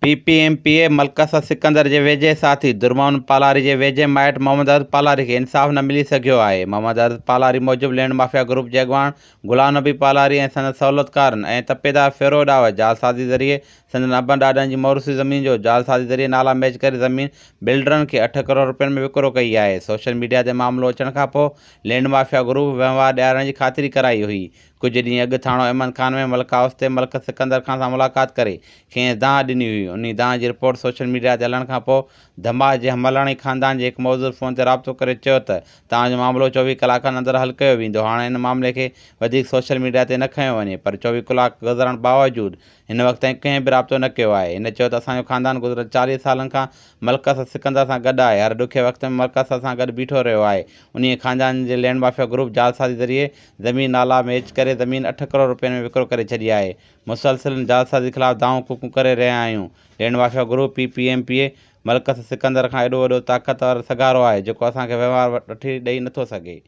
P P M P A Malik Asad Sikandar جي ويجهي ساٿي درمحمد پالاري جي ويجهي مائٽ محمد عرض پالاري کي انصاف نه ملي سگهيو آهي. محمد عرض پالاري موجب لينڊ مافيا گروپ جي اڳواڻ غلام نبي پالاري ۽ سندس سهولتڪارن ۽ تپيدار فيروز ڏاوه جعلسازي ذريعي سندن ابن ڏاڏن جي موروثي زمين جو جعلسازي ذريعي نالا ميچ ڪري زمين بلڊرن کي اٺ ڪروڙ رپين ۾ وڪرو ڪئي آهي. سوشل ميڊيا تي معاملو اچڻ کانپوء لينڊ مافيا گروپ وهنوار ڏيارڻ جي خاطري ڪرائي هئي. ڪجهه ڏينهن اڳ ٿاڻو احمد خان ۾ ملڪ هائوس تي ملڪ سڪندر خان سان ملاقات ڪري کيس دانهن ڏني هئي. انهي دانهن جي رپورٽ سوشل ميڊيا تي هلڻ کانپوء ڌماس جي هملاڻي خاندان جي هڪ معزز فون تي رابطو ڪري چيو ته توهان جو معاملو 24 ڪلاڪن اندر حل ڪيو ويندو هاڻ ان معاملي کي وڌيڪ سوشل ميڊيا تي نه کنيو وڃي پر 24 ڪلاڪ گذرڻ باوجود هن وقت تائين ڪنهن به رابطو نه ڪيو آهي. هن چيو ته اسان جو خاندان گذريل 40 سالن کان ملڪ اسد سڪندر سان گڏ آهي هر ڏکي وقت ۾ ملڪ اسد سان گڏ بيٺو رهيو آهي انهي خاندان جي لينڊ مافيا گروپ جعلسازي ذريعي زمين نالا ميچ ڪري زمين اٺ ڪروڙ رپين ۾ وڪرو ڪري ڇڏي آهي مسلسل ان جعلسازي خلاف دانهون ڪوڪون ڪري رهيا آهيون land mafia group P P M P A Malik Sikandar کان ايڏو وڏو طاقتور سگهارو آهي جيڪو اسان کي وهنوار وٺي ڏئي نٿو سگهي.